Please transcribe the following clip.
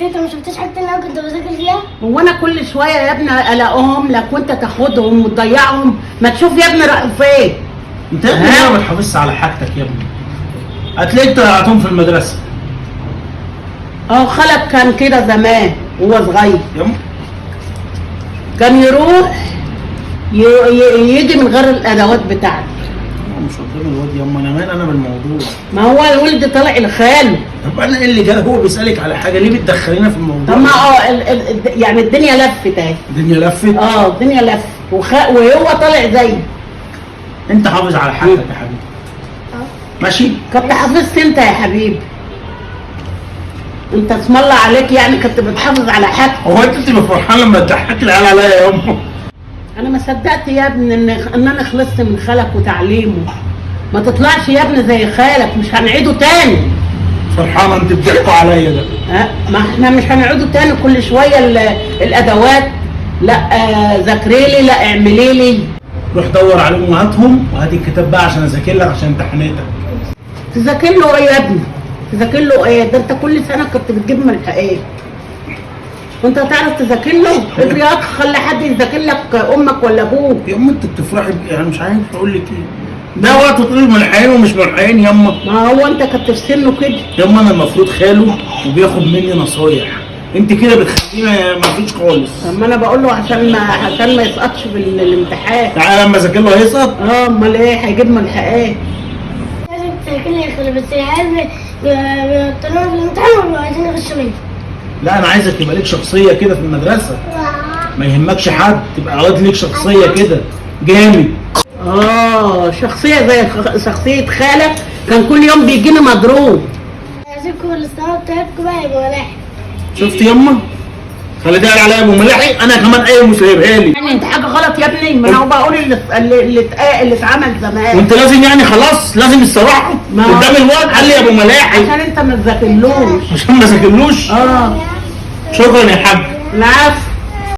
تيتا ما شفتيش حاجتي اللي انا كنت بذاكر فيها؟ هو انا كل شوية يا ابني الاقيهم لك وانت تاخدهم وتضيعهم، ما تشوف يا ابني راحوا فين. انت يا ابني ليه ما بتحافظش على حاجتك يا ابني؟ هتلاقيك ضيعتهم في المدرسة. اه خالك كان كده زمان وهو صغير، يما كان يروح يجي من غير الادوات بتاعته. مش قدام الواد يما، انا مال انا بالموضوع. ما هو الولد طلع لخاله. طب انا ايه اللي جاب؟ هو بيسالك على حاجة ليه بتدخلينا في الموضوع؟ طب ما يعني الدنيا لفت اهي. الدنيا لفت. الدنيا لفت وهو طالع زيه. انت حافظ على حاجتك يا حبيبي. ماشي؟ كنت حافظت انت يا حبيبي. انت اسم الله عليك، يعني كنت بتحافظ على حاجتك. هو انت بتبقى فرحان لما تضحك العيال عليا يا يما؟ انا ما صدقت يا ابني ان انا خلصت من خالك وتعليمه. ما تطلعش يا ابني زي خالك، مش هنعيده تاني. فرحانة انت بتضحكوا عليا ده. ما احنا مش هنعيده تاني كل شوية الادوات، لا ذاكري لي، لا اعملي لي. روح دور عليهم وهاتهم، وهات الكتاب بقى عشان اذاكر لك عشان امتحاناتك. تذاكر له ايه يا ابني؟ تذاكر له ايه؟ ده انت كل سنة كنت بتجيب من الحقيقة. وانت هتعرف تذاكر له؟ اجري يا اخ، خلي حد يذاكر لك، امك ولا ابوك. يا ام انت بتفرحي يعني مش عارف اقول لك ايه. ده وقت تقولي ملحقين ومش ملحقين يما. ما هو انت كنت في سنة كده. يما انا المفروض خاله وبياخد مني نصايح، انت كده بتخليني ما فيش خالص. طب ما انا بقول له عشان ما يسقطش في الامتحان. تعالى لما اذاكر له هيسقط. امال ايه؟ هيجيب ملحقات. لازم تذاكر لي يا خالي، بس العيال بيطلعوا في الامتحان وبيبقوا عايزين يغشوا مني. لا انا عايزك يبقى ليك شخصية كده في المدرسة، ما يهمكش حد، تبقى واد ليك شخصية كده جامد. شخصية زي شخصية خالك، كان كل يوم بيجيني مضروب. عايزينكم الاستعارة بتاعتكم بقى يبقى ملاحق. شفت يما؟ خلي ده قال عليا ابو ملاحي، انا كمان قايم وسايبها لي. يعني انت حاجة غلط يا ابني، ما انا بقول اللي اتعمل زمان. وانت لازم يعني خلاص لازم الصراحة قدام الواد قال لي يا ابو ملاحي عشان انت ما تذاكرلوش. عشان ما ذاكرلوش؟ شكرا يا حاج. العفو.